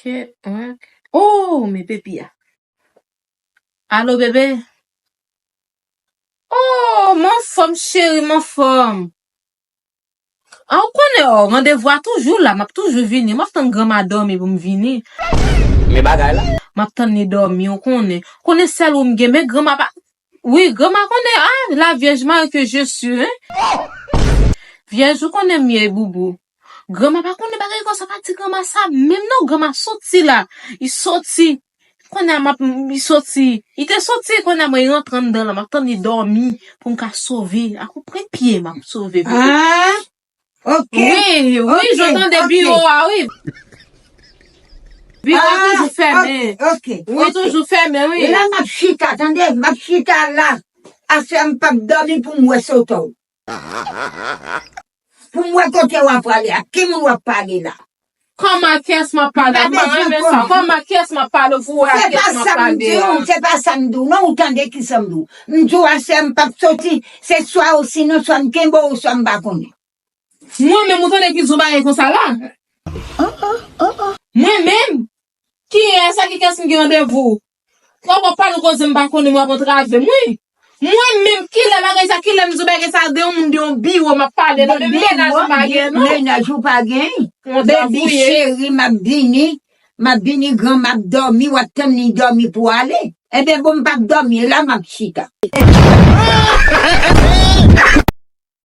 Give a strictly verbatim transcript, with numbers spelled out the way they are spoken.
Kèt, wè. Oh, men pepi a. Alo, bebe? Oh, m anfòm, cheri, m anfòm. Ah, ou konnen, oh, randevou a toujou la, m ap toujou vini. M ap tann granma dòmi pou m vini. Men bagay la. M ap tann li dòmi, ou konnen. Konnen sèl ou m gen, men granma pa. Wi, granma konnen, ah, la Vierge Marie que je suis, hein? Vyèj, ou konnen m ye, boubou. Granma pa konnen bagay konsa, pa di granma sa, menm non, granma soti la. Li soti. Kounye a m ap, li soti. Li te soti, kounye a mwen rantre anndan la, m ap tann li dòmi pou m ka sove. Ak yon pwen pye, m ap sove, bebe. Ah, ok. Wi, wi, ok, jan tande ok. Biwo a, wi. Biwo a ah, toujou fèmen. Ok, wi, ok. Toujou fèmen, wi. E la, m ap chita, tande, m ap chita la. Aswè, m p ap dòmi pou m wè sotò. Pou m wè kote w ap prale, ak ki moun w ap pale la. Kòman kiyès m ap pale? Mwen renmen sa. Kòman kiyès m ap pale? Ou wè ak kiyès m ap pale? Se pa sa m di w, se pa sa m di w. Non, ou tande ki sa m di w. M di w aswè m p ap soti, se swa osinon swa m kenbe w, swa m pa konnen. Mwen menm, ou tande ki di w bagay konsa la? Mwen menm? Kiyès, ak kiyès m gen randevou? Kòman w ap pale koze m pa konnen, m w ap antrave m, wi. Mwen menm, kilè bagay sa, kilè m di w bagay sa, de yon moun, de yon biwo m ap pale, non, men mennaj ou pa gen, non. Mennaj ou pa gen. Baby cheri, m ap vini, m ap vini, granma ap dòmi, w ap tann li dòmi pou ale. Ebyen, bon, m p ap dòmi, la m ap chita.